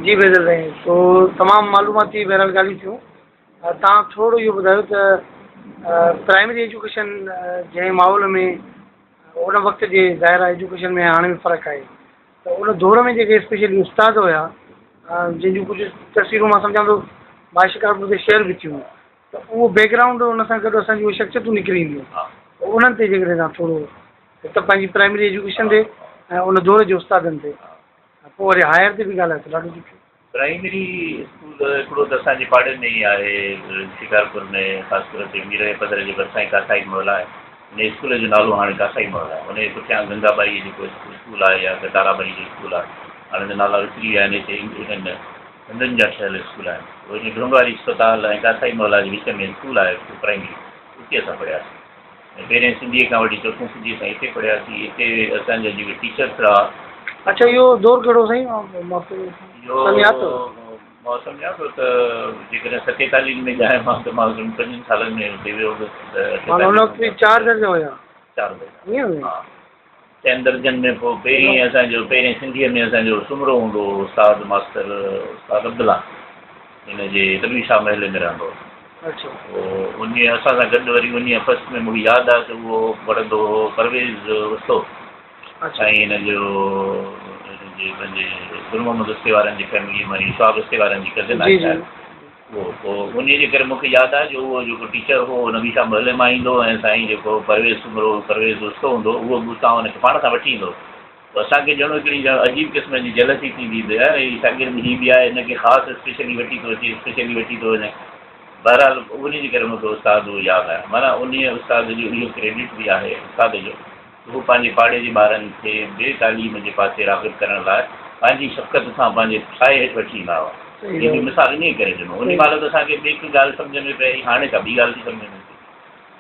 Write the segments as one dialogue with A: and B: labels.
A: جي بيدل سائين سو تمام معلوماتي بهرحال ڳالهيون ٿيون توهان ٿورو اهو ٻڌايو ته پرائمري ايجوڪيشن جنهن ماحول ۾ ان وقت جي ظاهر آهي ايجوڪيشن ۾ هاڻي به فرق آهي ته ان دور ۾ جيڪي اسپيشلي استاد هيا جن جون ڪجهه تصويرون مان سمجهان ٿو مان شڪارپور تي شيئر به ٿيون ته اهو بيڪ گرائونڊ ان سان گڏ اسان جون شخصيتون نڪري اينديون ته انهن تي جيڪڏهن توهان ٿورو هڪ ته پنهنجي پرائمري ايجوڪيشن تي ۽ ان دور جي استادن تي ۽ پوء وري هائر تي به ڳالهايو ته ڏاڍو سٺو.
B: پرائمري اسڪول هڪڙو ته اسان جي پاڙي ۾ ئي آهي شڪارپور ۾ خاص طور تي مير جي پڌر جي ڀرسان ئي ڪاسائي محل آهي ان اسڪول جو نالو هاڻي ڪاسائي محل آهي ان جي پٺيان گنگا ٻائي جيڪو اسڪول آهي يا تارا ٻائي جو اسڪول آهي هاڻي ته نالا وسري ويا آهن هتي انهن هندن جا ٺهيل اسڪول آهن. اهو ڍونگاري اسپتال ۽ ڪاسائي محلا جي وچ ۾ اسڪول آهي هڪ پرائمري اتي اسان پڙهياسين ۽ پهرين سنڌيء کان وٺي چوٿون سنڌيء تائين اتي پڙهياسين اتي اسان جا جيڪي ٽيچرس رها.
A: اڇا اهو دور ڪهڙو سائين معاف ڪجو سن ياد اٿو؟
B: اهو مان سمجهان ٿو ته جيڪڏهن ستيتاليهن ۾ ڄايو آهيان ته مان پنجن سالن ۾ اتي ويو هوس ته
A: معنيٰ ان وقت به چار درجا هيا؟
B: چار درجا
A: ائين
B: ها. چئن درجن ۾ پوء پهرين اسان جو پهرين سنڌيء ۾ اسان جو سومرو هوندو هو استاد ماستر استاد عبدالله هن جي درويش شاهه محلي ۾ رهندو هو.
A: اڇا.
B: پوء انهيء اسان سان گڏ وري انهيء فرسٽ ۾ مون کي ياد آهي ته اهو پڙهندو هو پرويز وستو.
A: اڇا.
B: سائين هن جو هن جي پنهنجي گل محمد وستي وارن جي فيملي مان هي شهاب وستي وارن جي ڪزن آهي
A: جي جي.
B: شايد. اهو پوء انهيء جي ڪري مون کي ياد آهي جو اهو جيڪو ٽيچر هو اهو نبي شاهه محلي مان ايندو هو ۽ سائين جيڪو پرويز سومرو، پرويز دوستو هوندو هو، اهو به اتان ان کي پاڻ سان وٺي ايندو هو. پوء اسان کي ڄڻ هڪڙي ڄڻ عجيب قسم جي جيلسي ٿيندي ته يار هي شاگرد هي به آهي هن کي خاص اسپيشلي وٺي ٿو اچي اسپيشلي وٺي ٿو وڃي. بهرحال انهيء جي ڪري مون کي استاد اهو ياد آهي. معنيٰ انهيء استاد جو اهو ڪريڊٽ به آهي استاد جو هو پنهنجي پاڙي جي ٻارن کي به تعليم جي پاسي راغب ڪرڻ لاء پنهنجي شفقت سان پنهنجي سائي هيٺ وٺي ايندا هئا. هي به مثال انهيء ڪري ڏنو. انهي مهل ته اسان کي ٻي ڪا ڳالهه سمجهه ۾ پئي آئي، هاڻي ڪا ٻي ڳالهه ٿي سمجهه ۾ اچي.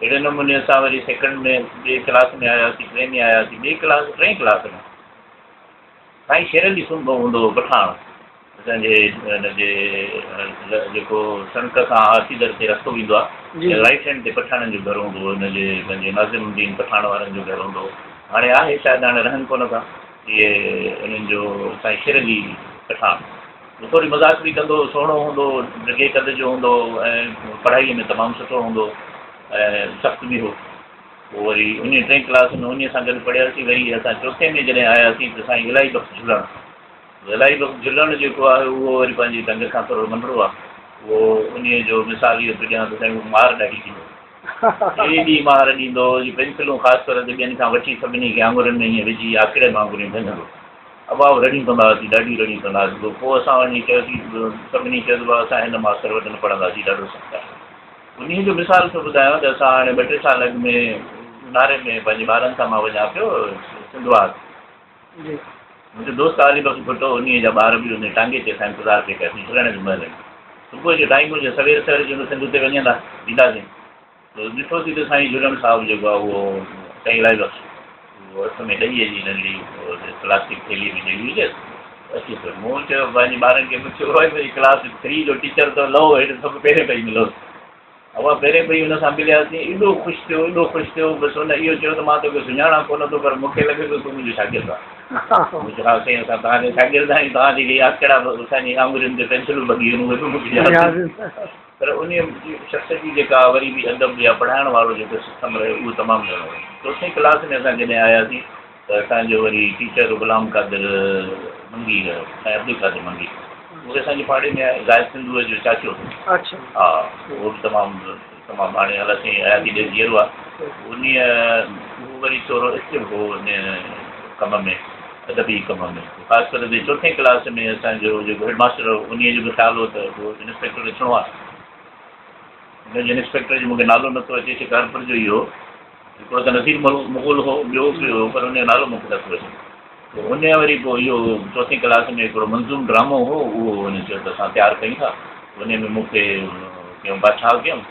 B: اهڙي نموني اسان وري سيڪنڊ ۾ ٻي ڪلاس ۾ آياسين، ٽئين ۾ آياسين، ٻي ڪلاس ٽئين ڪلاس ۾ سائين شير علي سنڌو هوندو هو پٺاڻ اسان جي هن جي جيڪو سڙڪ کان آر سي در تي رستو ويندو آهي رائيٽ هينڊ تي پٺاڻن جو گهر هوندو هو هن جي پنهنجي ناظم الدين پٺاڻ وارن جو گهر هوندو هو هاڻي آهي شايد هاڻي رهن ڪونه ٿا اهي انهن جو سائين شير علي پٺاڻ ٿوري مذاق به ڪندو هو سهڻو هوندو هو ڊگهي قد جو هوندو هو ۽ پڙهائي ۾ تمام سٺو هوندو هو ۽ سخت به هو پوء وري انهيء ٽئين ڪلاس ۾ انهيء سان گڏ پڙهياسين، وري اسان چوٿين ۾ جڏهن آياسين ته سائين الاهي بخش جهلڻ، الاهي بخش جهلڻ جيڪو آهي اهو وري پنهنجي ڍنگ کان ٿورو ننڍڙو آهي، اهو انهيء جو مثال اهو ٿو ڏيان ته سائين اهو مار ڏاڍي ڏيندو هو، ايڏي مار ڏيندو هو جو پينسلون خاص طور تي ٻين کان وٺي سڀني کي آڱرين ۾ ائين وجهي آڪڙيل آڱريون ڀڃندو هو. ابا رڙيون ڪندا هئاسين، ڏاڍيون رڙيون ڪندا هئاسين، پوء اسان وڃي چيوسين، سڀني چيو ته بابا اسان هن ماستر وٽ نه پڙهنداسين، ڏاڍو سخت آهي. انهيء جو مثال ٿو ٻڌايان ته اسان هاڻي ٻه ٽي سال اڳ ۾ اونهاري ۾ پنهنجي ٻارن سان مان وڃان پيو سنڌوار. منهنجو دوست علي بخش ڀٽو انهيء جا ٻار به انهيء ٽانگي تي اسان انتظار پئي ڪياسين جهلڻ جي مهل ۾. صبح جو ٽائيم هجي سوير سوير جيئن ته سنڌ تي وڃندا وينداسين ته ڏٺوسين ته سائين جهلڻ صاحب جيڪو آهي اهو سائين الاهي بخش اهو هٿ ۾ ڏهيء جي ننڍڙي پلاسٽڪ ٿيلهي ۾ ڏهي هجيس اچي ٿو. مون چيو پنهنجي ٻارن کي مون چيو ڀائي منهنجي ڪلاس ٿري جو ٽيچر اٿو لهو هيٺ سڀ پيرين پئي ملوس. اها پيرين پئي ان سان ملياسين ايڏو خوش ٿيو ايڏو خوش ٿيو بس هن اهو چيو ته مان توکي سڃاڻان ڪونه ٿو پر مون کي لڳي ٿو تون منهنجو شاگرد آهين. مون چيو ها سائين اسان توهان جا شاگرد آهيون توهان جيڪي آڪڙا اسان جي آڱرين تي پينسلون ڀڳي آهن اهي به مون کي ياد آهن. پر انهيء شخص جي جيڪا وري به ادب يا پڙهائڻ وارو جيڪو سسٽم رهيو اهو تمام گهڻو هو. چوٿين ڪلاس ۾ اسان جڏهن آياسين ته اسان جو وري ٽيچر غلام قادر منگي رهيو، سائين عبدالقادر منگي، اهو به اسان جي پاڙي ۾ آهي، زاهد سنڌوء جو چاچو هو. ها اهو به تمام تمام هاڻي الله سائين حياتي ڏي جيئرو آهي. انهيء اهو وري ٿورو ايڪٽو هو ان ڪم ۾ ادبي ڪم ۾، خاص طور تي چوٿين ڪلاس ۾ اسان جو جيڪو هيڊ ماستر هو انهيء جو به خيال هو ته اهو انسپيڪٽر اچڻو آهي. هن جي انسپيڪٽر جو مون کي نالو نٿو اچي، شڪارپور جو ئي هو. هڪڙو ته نذير مغل هو، ٻيو به هو پر ان جو نالو مون کي نٿو اچي. پوء ان وري پوء اهو چوٿين ڪلاس ۾ هڪڙو منظوم ڊرامو هو، اهو هن چيو ته اسان تيار ڪيون ٿا. ان ۾ مون کي ڪيائون بادشاهه ڪيائون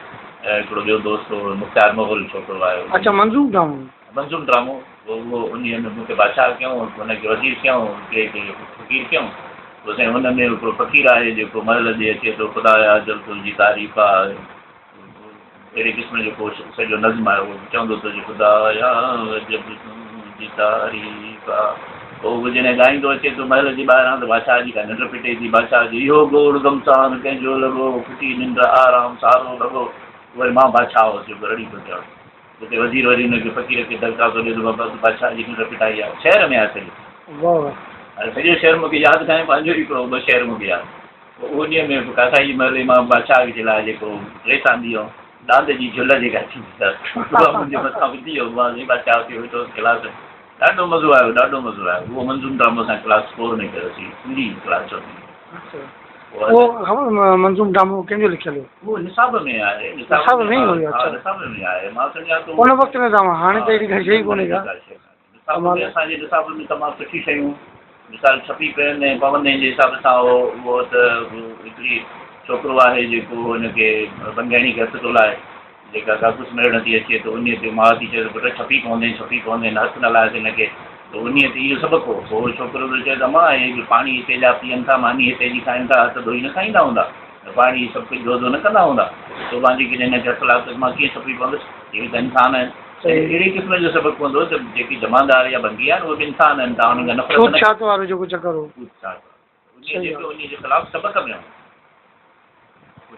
B: ۽ هڪڙو ٻيو دوست هو مختيار مغل ڇوڪرو آيو.
A: اڇا منظوم ڊرامو.
B: منظوم ڊرامو پوء اهو انهيء ۾ مون کي بادشاهه ڪيائون، هن کي وزير ڪيائون، ٻئي کي فقير ڪيائون. پوء سائين ان ۾ هڪڙو فقير آهي جيڪو محل ڏي اچي ٿو، خدايا جل تنهنجي تعريف آهي. اهڙي قسم جو ڪو سڄو نظم آهي اهو چوندو ٿو اچي خدايا عجب تنهنجي تعريف آ. پوء اهو جڏهن ڳائيندو اچي ٿو محل جي ٻاهران ته بادشاهه جي ڪا ننڊ ڦٽي ٿي. بادشاهه جي اهو گوڙ گهمسان ڪنهن جو لڳو، ڦٽي ننڊ آرام سارو لڳو. وري مان بادشاهه هوس جيڪو رڙي ٿو چوي. اتي وزير وري ان کي فقير کي دڙڪا ٿو ڏئي ته بابا تون بادشاهه جي ننڊ ڦٽائي آهي. شعر ۾ آهي سڄو.
A: واهه واهه.
B: هاڻي سڄو شعر مون کي ياد ڪانهي پنهنجو هڪڙو ٻه شعر مون کي ياد. پوء انهيء ۾ به ڪاسائي جي محلي مان بادشاهه جي لاء جيڪو ڊريس آندي هئم، ڏاند جي جهل جيڪا ٿيندي آهي، اها منهنجي مٿان وڌي هئم. مان سائين بادشاهه ٿي ويٺو هوس ڪلاس ۾. ڏاڍو مزو آيو، ڏاڍو مزو آيو. اهو منظوم ڊرامو اسان ڪلاس فور ۾ ڪيوسين، سنڌي ڪلاس چوٿين ۾.
A: اڇا. اهو خبر منظوم ڊرامو ڪنهن جو لکيل هو؟
B: اهو نصاب ۾ آهي.
A: نصاب ۾ ئي هيو، اڇا.
B: نصاب ۾ آهي. مان سمجهان ٿو.
A: ان وقت ۾ ته هاڻي ته اهڙي ڪا شيء ئي ڪونهي ڪا.
B: نصاب ۾ اسان جي نصاب ۾ تمام سٺيون شيون مثال ڇپي پين ۽ پوندين جي حساب سان اهو اهو ته هڪڙي ڇوڪرو آهي جيڪو هن کي ڀنگياڻي کي هٿ ٿو لائي جيڪا ڪاڪوس ميڙڻ ٿي اچي ته انهيء تي ماء ٿي چئي ته پٽ ڇپي پوندين ڇپي پوندين هٿ نه لائيس هن کي ته انهيء تي اهو سبق هو پوء اهو ڇوڪرو ٿو چئي ته امان هي جو پاڻي هتي جا پيئن ٿا ماني هتي جي کائن ٿا هٿ ڌوئي نه کائيندا هوندا ته پاڻي سڀ ڪجهه ڌو ڌو نه ڪندا هوندا سڀان جيڪڏهن هن کي هٿ لاتو ته مان ڪيئن ڇپي پوندس هي به ته انسان آهن اهڙي قسم جو سبق پوندو ته جيڪي جمعدار يا ڀنگي آهن اهي به انسان آهن توهان انهن کان نفرت
A: ڇوت ڇات وارو جيڪو چڪر هو.
B: ڇوت ڇات وارو انهيء جي انهيء جي خلاف سبق ۾ هو.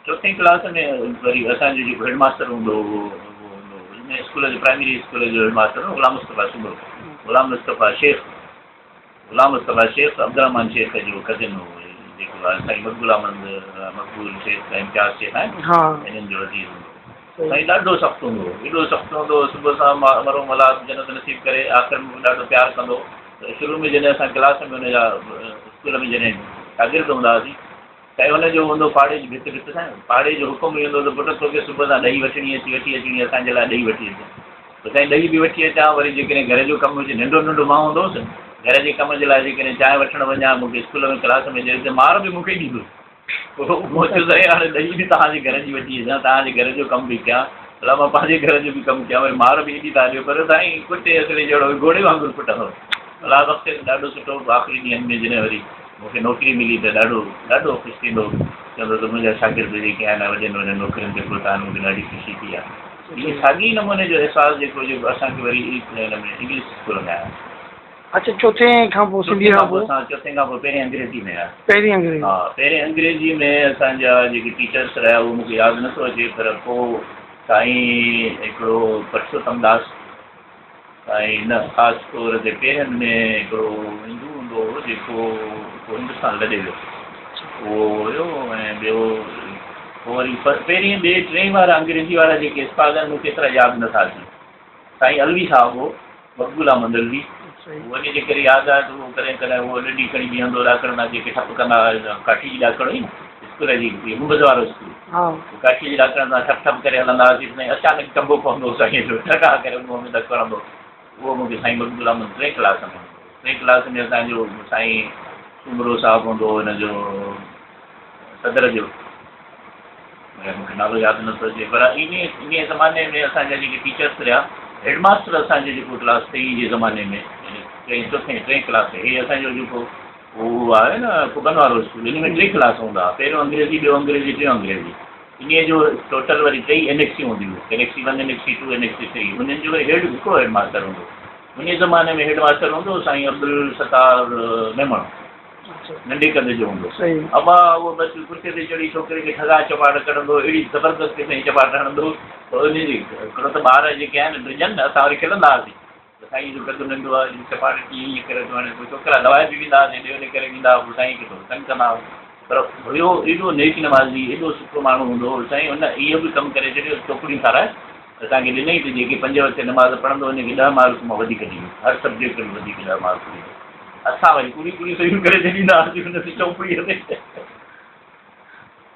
B: چوٿين ڪلاس ۾ وري اسان جو جيڪو هيڊ ماستر هوندو هو اهو هوندو هو ان اسڪول جو پرائمري اسڪول جو هيڊ ماستر هو غلام مصطفيٰ سومرو غلام مصطفيٰ شيخ غلام مصطفيٰ شيخ عبدالرحمان شيخ جو ڪزن هو جيڪو سائين مقبول احمد مقبول شيخ ۽ امتياز شيخ آهن انهن جو عزيز هوندو هو. سائين ڏاڍو سخت هوندو هو ايڏو سخت هوندو هو صبح سان مرحوم الله جنت نصيب ڪري آخر ۾ به ڏاڍو پيار ڪندو هو ته شروع ۾ جڏهن اسان ڪلاس ۾ ان جا اسڪول ۾ جڏهن شاگرد هوندا هئاسين سائين ان جو هوندو پاڙي جي ڀت ڀت سان پاڙي جو حڪم اهو هوندو ته پٽ توکي صبح سان ڏهي وٺڻي اچي وٺي اچڻي اسان جي لاء ڏهي وٺي اچ ته سائين ڏهي به وٺي اچان وري جيڪڏهن گهر جو ڪم هجي ننڍو ننڍو مان هوندو هوس گهر جي ڪم جي لاء جيڪڏهن چانهه وٺڻ وڃان مون کي اسڪول ۾ ڪلاس ۾ ڏي ته مار به مون کي ئي ڏيندو پوء مون چيو سائين هاڻي ڏهي به توهان جي گهر جي وٺي اچان توهان جي گهر جو ڪم به ڪيان ڀلا مان پنهنجي گهر جو به ڪم ڪيان وري مار به ايڏي ٿا ڏيو پر سائين ڪٽي اصلي جهڙو گهوڙي وانگر ڪٽندو الله بخشي ته ڏاڍو سٺو آخري ڏينهن ۾ جڏهن وري مون کي نوڪري ملي ته ڏاڍو ڏاڍو خوش ٿيندو هو چوندو ته منهنجا شاگرد جيڪي آهن وڏين وڏين نوڪرين تي پهتا آهن مون کي ڏاڍي خوشي ٿي آهي اهي ساڳئي نموني جو احساس جيڪو جيڪو اسان کي وري هن ۾ انگلش اسڪول ۾ آيو.
A: اڇا چوٿين کان پوء سنڌي کان پوء.
B: اسان چوٿين کان پوء پهرين انگريزي ۾ آيا.
A: پهرين انگريزي.
B: ها پهرين انگريزي ۾ اسان جا جيڪي ٽيچرس رهيا اهو مون کي ياد نٿو اچي پر پوء سائين هڪڙو پرشوتم داس سائين نه خاص طور تي پهرين ۾ هڪڙو هندو هوندو هو جيڪو پوء هندستان لڏي ويو اهو هيو ۽ ٻيو پوء وري پهرين ٻئي ٽئين وارا انگريزي وارا جيڪي استاد آهن مون کي ايترا ياد نٿا اچن سائين علوي صاحب هو مقبول احمد علوي اهو ان جي ڪري ياد آهي ته اهو ڪڏهن ڪڏهن اهو ڏنڊي کڻي بيهندو هو ڏاڪڻ تان جيڪي ٺپ ڪندا هئا ڪاٺي جي ڏاڪڻ هئي نه اسڪول جي گنبذ وارو اسڪول ڪاٺي جي ڏاڪڻ تان ٺپ ٺپ ڪري هلندا هئاسين سائين اچانڪ چنبو پوندو هو سائين جو ٺڪاء ڪري منهن ۾ ڌڪ هڻندو اهو مون کي سائين مقبول احمد ٽئين ڪلاس ۾ ٽئين ڪلاس ۾ اسان جو سائين سومرو صاحب هوندو هو هن جو صدر جو مون کي نالو ياد نٿو اچي پر انهي انهي زماني ۾ اسان جا جيڪي ٽيچرس رهيا هيڊ ماستر اسان جو جيڪو ڪلاس ٽئين جي زماني ۾ يعني ٽئين چوٿين ٽئين ڪلاس هي اسان جو جيڪو هو آهي نه قبن وارو اسڪول ان ۾ ٽي ڪلاس هوندا هئا پهريون انگريزي ٻيو انگريزي ٽيون انگريزي انهي جو ٽوٽل وري ٽئي اينيڪسيون هونديون هيون annexe one annexe two annexe three انهن جو وري هيڊ هڪڙو هيڊ ماستر هوندو انهي زماني ۾ هيڊ ماستر هوندو هو سائين عبدالستار ميمڻ ننڍي قد جو هوندو هو ابا اهو بس ڪرسي تي چڙهي ڇوڪري کي ٺڳا چپاٽ ڪڍندو هو اهڙي زبردست قسم جي چپاٽ هڻندو هو ته انهي جي هڪڙو ته ٻار جيڪي آهن ڊڄن نه اسان وري کلندا هئاسين ته سائين جو قد ننڍو آهي جي چپاٽ ڪيئن ائين ڪري ٿو هڻي پوء ڇوڪرا لوائي به ويندا هئاسين هيڏي هوڏي ڪري ويندا هئا پوء سائين کي ٿورو تنگ ڪندا هئا پر هيو ايڏو نيڪ نمازي ايڏو سٺو ماڻهو هوندو هو سائين هن اهو به ڪم ڪري ڇڏيو چوپڙيون ٺاراهي اسان کي ڏنائين ته جيڪي پنج وقت نماز پڙهندو ان کي ڏهه مارڪ مان وڌيڪ ڏيندس هر سبجيڪٽ ۾ وڌيڪ ڏهه مارڪ ڏيندس اسان وري ڪوڙي ڪوڙي صحيحون ڪري ڇڏيندا هئاسين ان تي چوپڙيء تي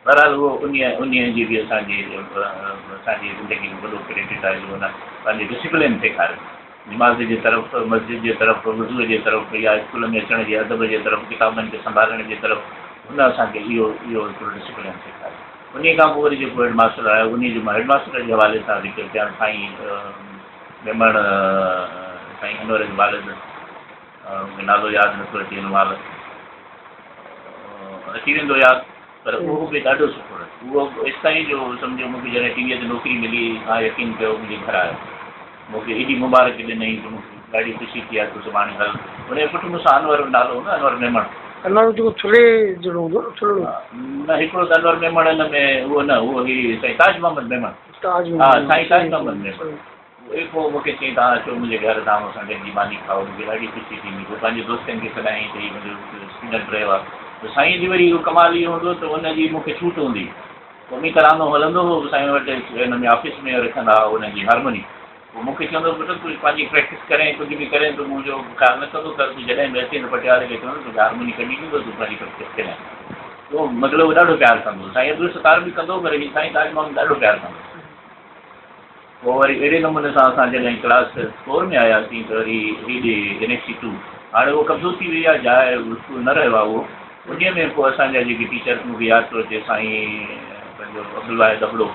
B: بهرحال اهو انهيء انهيء جي به اسان جي اسان جي زندگي ۾ وڏو ڪريڊٽ آهي جو هن پنهنجي ڊسيپلين سيکاريو نماز جي طرف مسجد جي طرف وضوء جي طرف يا اسڪول ۾ اچڻ جي ادب جي طرف ڪتابن کي سنڀالڻ جي طرف هن اسان کي اهو اهو هڪڙو ڊسيپلين سيکاريو انهيء کان پوء وري جيڪو هيڊ ماستر آيو انهيء جو مان هيڊ ماستر جي حوالي سان ذڪر ڪيان سائين ميمڻ سائين انور جو والد مون کي نالو ياد نٿو اچي هن مهل اچي ويندو ياد پر اهو به ڏاڍو سٺو رهيو اهو ايستائين جو سمجهو مون کي جڏهن ٽي ويء تي نوڪري ملي توهان يقين ڪيو منهنجي گهر آيو مون کي ايڏي مبارڪ ڏنائين جو مون کي ڏاڍي خوشي ٿي آهي تون سڀاڻي هل. هن جو پٽ مون سان انور نالو هوندو انور ميمڻ.
A: انور جيڪو ٿلهي جهڙو هوندو نه ٿلهڙو.
B: نه هڪڙو ته انور ميمڻ هن ۾ اهو نه اهو هي سائين تاج محمد ميمڻ.
A: تاج محمد.
B: ها سائين تاج محمد ميمڻ. اهو پوء مون کي چيائين توهان اچو منهنجي گهر توهان مون سان گڏجي ماني کائو مون کي ڏاڍي خوشي ٿيندي پوء پنهنجي دوستن کي سڏايائين ته هي منهنجو اسٽوڊنٽ رهيو آهي ته سائين جي وري اهو ڪمال اهو هوندو ته ان جي مون کي ڇوٽ هوندي قومي ترانو هلندو هو سائين وٽ هن ۾ آفيس ۾ رکندا هئا ان جي هارموني پوء مون کي چوندو هو پٽ تون پنهنجي پريڪٽس ڪرين ڪجهه به ڪرين تون منهنجو خيال نه ڪندو ڪر تون جڏهن به اچين ته پٽيوالي کي چوندو توکي هارموني ڪڍي ڏيندو تون پنهنجي پريڪٽس ڪجانء اهو مطلب ڏاڍو پيار ڪندو هو سائين عبدالستار به ڪندو هو پر هي سائين تاج محمد ڏاڍو پيار ڪندو هو. پوء وري اهڙي نموني سان اسان جڏهن ڪلاس فور ۾ آياسين ته وري هيڏي اين ايڪس سي ٽو هاڻي اهو قبضو ٿي وئي آهي جاء اسڪول نه رهيو آهي اهو انهيء ۾ پوء اسان جا جيڪي ٽيچرس مون کي ياد ٿو اچي سائين پنهنجو عبدالواحد ابڙو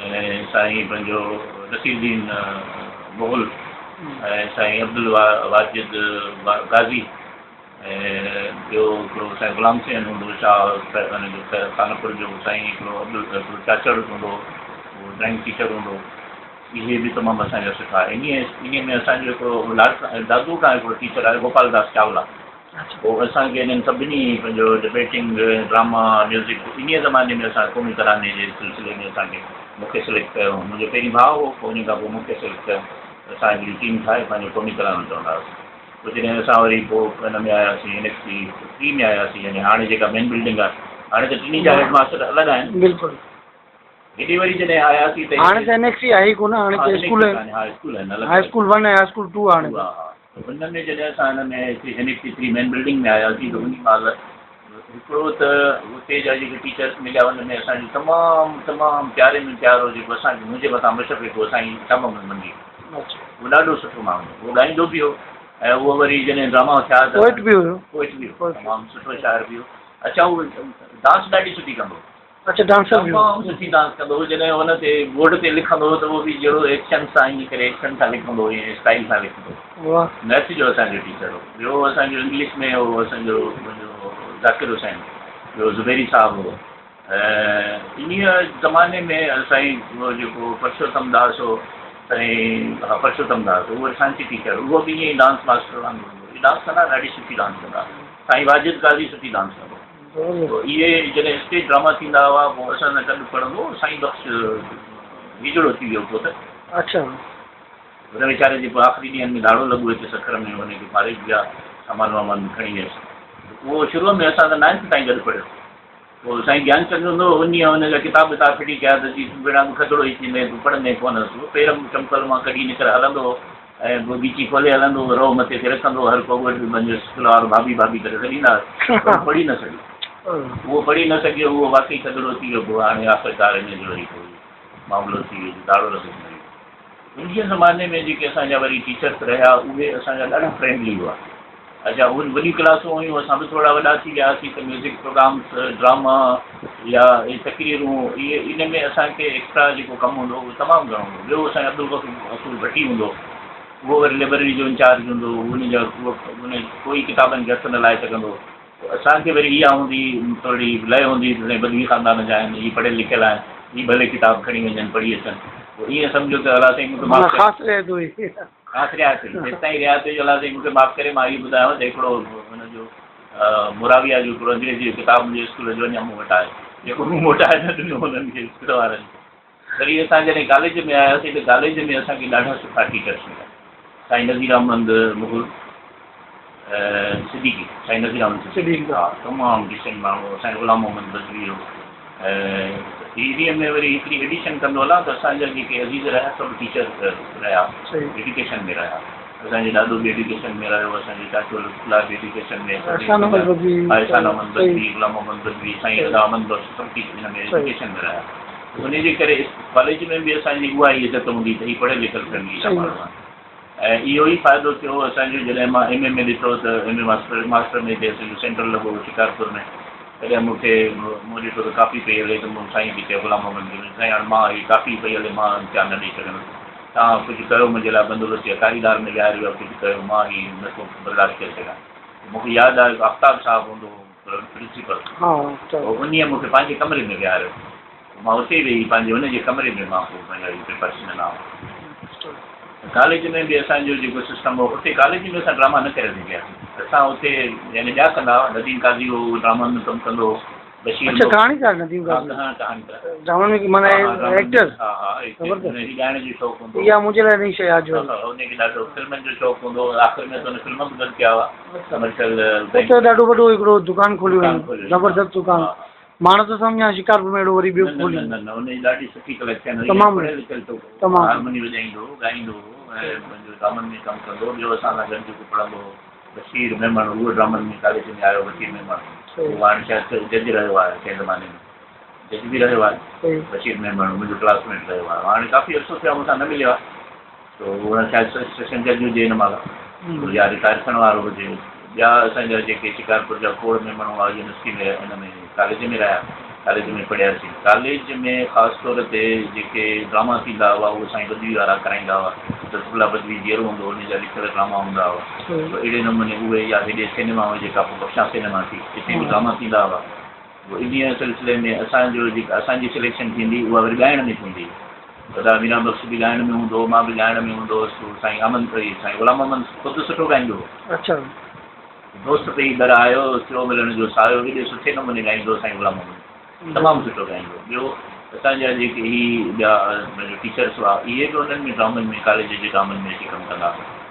B: ۽ سائين پنهنجو نصير الدين مغل ۽ سائين عبدالواجد قاضي ۽ ٻيو هڪڙو سائين غلام حسين هوندو هو شاهه ان جو خانپور جو سائين هڪڙو عبدل چاچڙ هوندو هو اهو ڊرائنگ ٽيچر هوندو هو اهي به تمام اسان جا سٺا انهيء انهيء ۾ اسان جو هڪڙو لاڙڪاڻي دادو کان هڪڙو ٽيچر آيو گوپال داس چاولا پوء اسان کي انهن سڀني پنهنجو ڊبيٽنگ ڊراما ميوزڪ انهيء زماني ۾ اسان قومي تراني جي سلسلي ۾ اسان کي مون کي سليڪٽ ڪيو منهنجو پهرين ڀاء هو پوء ان کان پوء مون کي سليڪٽ ڪيو اسان هڪڙي ٽيم ٺاهي پنهنجو قومي ترانو چوندا هئاسين پوء جڏهن اسان وري پوء ان ۾ آياسين اين ايڪس سي ٿري ۾ آياسين يعني هاڻي جيڪا مين بلڊنگ آهي هاڻي ته ٽنهي جا هيڊ ماستر الڳ آهن.
A: بلڪل.
B: هيڏي وري جڏهن آياسين ته
A: هاڻي ته اين ايڪس سي آهي ئي ڪونه هاڻي ته اسڪول آهن.
B: ها اسڪول آهن
A: الڳ. High school one ۽ high school two هاڻي.
B: ها ها ان ۾ جڏهن اسان هن ۾ N X C three main building ۾ آياسين ته انهي مهل هڪڙو ته اتي جا جيڪي ٽيچرس مليا ان ۾ اسان جي تمام تمام پياري ۾ پيارو جيڪو اسان کي منهنجي مٿان مشفق هو سائين شاهه محمد منگي. هو ڏاڍو سٺو ماڻهو هو اهو ڳائيندو به هو ۽ اهو وري جڏهن ڊراما ٿيا ته
A: پوئٽ به هيو.
B: پوئٽ به هو تمام سٺو شاعر به هو. اڇا هو ڊانس ڏاڍي سٺي ڪندو هو.
A: اڇا ڊانسر به هو.
B: تمام سٺي ڊانس ڪندو هو جڏهن ان تي بورڊ تي لکندو هو ته اهو به جهڙو ايڪشن سان ائين ڪري ايڪشن سان لکندو هو ائين اسٽائل سان لکندو هو.
A: واهه.
B: ميٿ جو اسان جو ٽيچر هو. ٻيو اسان جو انگلش ۾ هو اسان جو منهنجو ذاڪر حسين ٻيو زبيري صاحب هو. ۽ انهيء زماني ۾ سائين اهو جيڪو پرشوتم داس هو سائين ها پرشوتم داس اهو سائنس ٽيچر اهو به ائين ئي ڊانس ماسٽر وانگر هوندو هو ڊانس ڪندا ڏاڍي سٺي ڊانس ڪندا سائين واجد قاضي سٺي ڊانس ڪندو هو اهي جڏهن اسٽيج ڊراما ٿيندا هئا پوء اسان سان گڏ پڙهندو هو سائين بخش هجڙو ٿي ويو پوء ته
A: اڇا
B: هن ويچاري جي پوء آخري ڏينهن ۾ ڌاڙو لڳو هتي سکر ۾ هن کي ماري ويا سامان وامان به کڻي ويس اهو شروع ۾ اسان ته نائنٿ تائين گڏ پڙهيو پوء سائين گيانچند هوندو هو، انهيء هن جا ڪتاب ٻتاب ڦٽي ڪيا ته چي تون ڀيڻا به کدڙو ئي ٿيندين، تون پڙهندين ڪونه. سو پير به چمپل مان ڪڍي نڪر هلندو هو ۽ پوء ڳچي کولي هلندو هو، رئو مٿي تي رکندو هو، هر ڪو ڳوٺ به پنهنجو اسڪول وارو ڀاڀي ڀاڀي ڪري سڏيندا هئس، پر هو پڙهي نه سگهيو. اهو پڙهي نه سگهيو، اهو واقعي کدڙو ٿي ويو، پوء هاڻي آخرڪار ان جو وري ڪوئي معاملو ٿي ويو جو ڌاڙو لڳس مري ويو. انهيء زماني ۾ جيڪي اسان جا وري ٽيچرس رهيا، اهي اسان جا ڏاڍا فرينڊلي هئا. اڇا اهي وڏيون ڪلاسون هيون، اسان به ٿورا وڏا ٿي ويا هئاسين ته ميوزڪ پروگرامس، ڊراما يا اهي تقريرون، اهي ان ۾ اسان کي ايڪسٽرا جيڪو ڪم هوندو هو اهو تمام گهڻو هوندو هو. ٻيو اسان جو عبدالغفور غفور ڀٽي هوندو هو، اهو وري لئبرري جو انچارج هوندو هو، ان جا اهو ان ڪوئي ڪتابن کي هٿ نه لائي سگهندو هو. اسان کي وري اها هوندي ٿورڙي لئه هوندي ته سائين بدوي خاندان جا آهن، هي پڙهيل لکيل آهن، هي ڀلي ڪتاب کڻي وڃن پڙهي اچن. پوء ائين سمجهو ته الله سائين مون کي معاف ڪري.
A: خاص رعايت هئي.
B: خاص رعايت هئي. تيستائين رعايت هئي جو الله سائين مون کي معاف ڪري مان اهو ٻڌايانو ته هڪڙو هن جو موراويا جو هڪڙو انگريزي جو ڪتاب منهنجي اسڪول جو اڃا مون وٽ آهي جيڪو مون موٽائي نه ڏنو هنن کي اسڪول وارن کي. وري اسان جڏهن ڪاليج ۾ آياسين ته ڪاليج ۾ اسان کي ڏاڍا سٺا ٽيچرس مليا. سائين نذير احمد مغل صديقي، سائين نذير احمد صديقي ها تمام ڊيسنٽ ماڻهو هو. سائين غلام محمد بزري هو. ۽ انهيء ۾ وري هڪڙي ايڊيشن ڪندو هلان ته اسان جا جيڪي عزيز رهيا سڀ ٽيچر رهيا، ايڊيوڪيشن ۾ رهيا. اسان جو ڏاڏو به ايڊيوڪيشن ۾ رهيو، اسان جو چاچو لطف الله به ايڊيوڪيشن ۾،
A: احسان احمد بدوي،
B: احسان احمد بدوي، غلام محمد بدوي، سائين ادا احمد بخش سڀ ٽيچر هن ۾ ايڊيوڪيشن ۾ رهيا. انهيء جي ڪري ڪاليج ۾ به اسان جي اها ئي عزت هوندي ته هي پڙهيل لکيل فيملي جا ماڻهو آهن ۽ اهو ئي فائدو ٿيو اسان جو جڏهن مان ايم اي ۾ ڏٺو ته ايم اي ماسٽر ماسٽر ۾ هتي اسان جو سينٽر لڳو هو شڪارپور ۾ تڏهن مون کي مون ڏٺو ته ڪاپي پئي هلي ته مون سائين کي چيو غلام محمد کي سائين هاڻي مان هي ڪاپي پئي هلي مان امتحان نه ڏئي سگهندس توهان ڪجهه ڪيو منهنجي لاء بندوبست يا ڪاريدار ۾ ويهاريو يا ڪجهه ڪيو مان هي نٿو برداشت ڪري سگهان مون کي ياد آهي آفتاب صاحب هوندو هو پرنسپل پوء انهيء مون کي پنهنجي ڪمري ۾ ويهاريو. مان اتي ويهي پنهنجي هن جي ڪمري ۾ مان پوء پنهنجا اهي پيپرس ڏنا. ڪاليج ۾ به اسان جو جيڪو سسٽم هو اتي ڪاليج ۾ اسان ڊراما نه ڪري سگهياسين. اسان اتي يعني ٻيا ڪندا هئا، نديم قاضي هو اهو ڊرامن ۾ ڪم ڪندو هو، بشير
A: اڇا
B: هو.
A: ڪهاڻيڪار نديم
B: ها
A: قاضي
B: ها ڪهاڻيڪار.
A: ڊرامن ۾ معنيٰ
B: ها ها ڊرامن ۾
A: ايڪٽر
B: ها ها ايڪٽر
A: زبردست
B: هن کي ڳائڻ جو شوق هوندو هو.
A: اها منهنجي لاء نئين شيء آهي
B: ها
A: جو
B: ها هن کي ڏاڍو فلمن جو شوق هوندو هو. آخر ۾ ته هن فلم به گڏ ڪيا هئا
A: اڇا
B: ڪمرشل
A: اتي
B: بينڪ
A: ڏاڍو وڏو هڪڙو دڪان کوليو
B: دڪان
A: هيائين
B: کوليو هئائين. ها
A: زبردست دڪان
B: ها ها.
A: مان نٿو سمجهان شڪارپور ۾ اهڙو وري ٻيو
B: نه نه
A: کولي
B: نه نه نه ان جي ڏاڍي سٺي ڪليڪشن هئي ۽
A: تمام
B: پڙهيل لکيل ڇوڪرو هو.
A: تمام
B: هارموني وڄائيندو هو، ڳائيندو هو ۽ پنهنجو ڊرامن ۾ ڪم ڪندو هو. ٻيو اسان سان گڏ جيڪو پڙهندو هو بشير ميمڻ اهو ڊرامن ۾ ڪاليج ۾ آيو بشير ميمڻ
A: صحيح
B: اهو هاڻي شايد جج رهيو آهي ڪنهن زماني ۾ جج به رهيو آهي
A: صحيح
B: بشير ميمڻ منهنجو ڪلاس ميٽ رهيو آهي هاڻي ڪافي عرصو ٿيو آهي مون سان نه مليو آهي تو هو شايد سيشن جج هجي هن مهل يا رٽائر ٿيڻ وارو هجي. ٻيا اسان جا جيڪي شڪارپور جا کوڙ ميمڻ هئا يونيورسٽي ۾ ان ۾ ڪاليج ۾ رهيا، ڪاليج ۾ پڙهياسين. ڪاليج ۾ خاص طور تي جيڪي ڊراما ٿيندا هئا اهي سائين بدوي وارا ڪرائيندا هئا. لطف الله بدوي جيئرو هوندو هو ان جا لکيل ڊراما هوندا هئا. تو اهڙي نموني اهي يا هيڏي سئنيما هئي جيڪا پوء بخشان سئنيما ٿي اتي به ڊراما ٿيندا هئا. پوء انهيء سلسلي ۾ اسان جو جيڪا اسان جي سليڪشن ٿيندي اها وري ڳائڻ ۾ ٿيندي. دادا ميران بخش به ڳائڻ ۾ هوندو هو، مان به ڳائڻ ۾ هوندو هوس. سائين احمد سائين غلام محمد خود سٺو ڳائيندو هو.
A: اڇا.
B: دوست پئي در آيو، ٿيو ملڻ جو سعيو ايڏي سٺي نموني ڳائيندو هو سائين غلام محمد. تمام سٺو ڳائيندو هو. ٻيو اسان جا جيڪي هي ٻيا ٽيچرس هئا اهي به انهن ۾ ڊرامن ۾ ڪاليج جي ڊرامن ۾ اچي ڪم ڪندا هئا.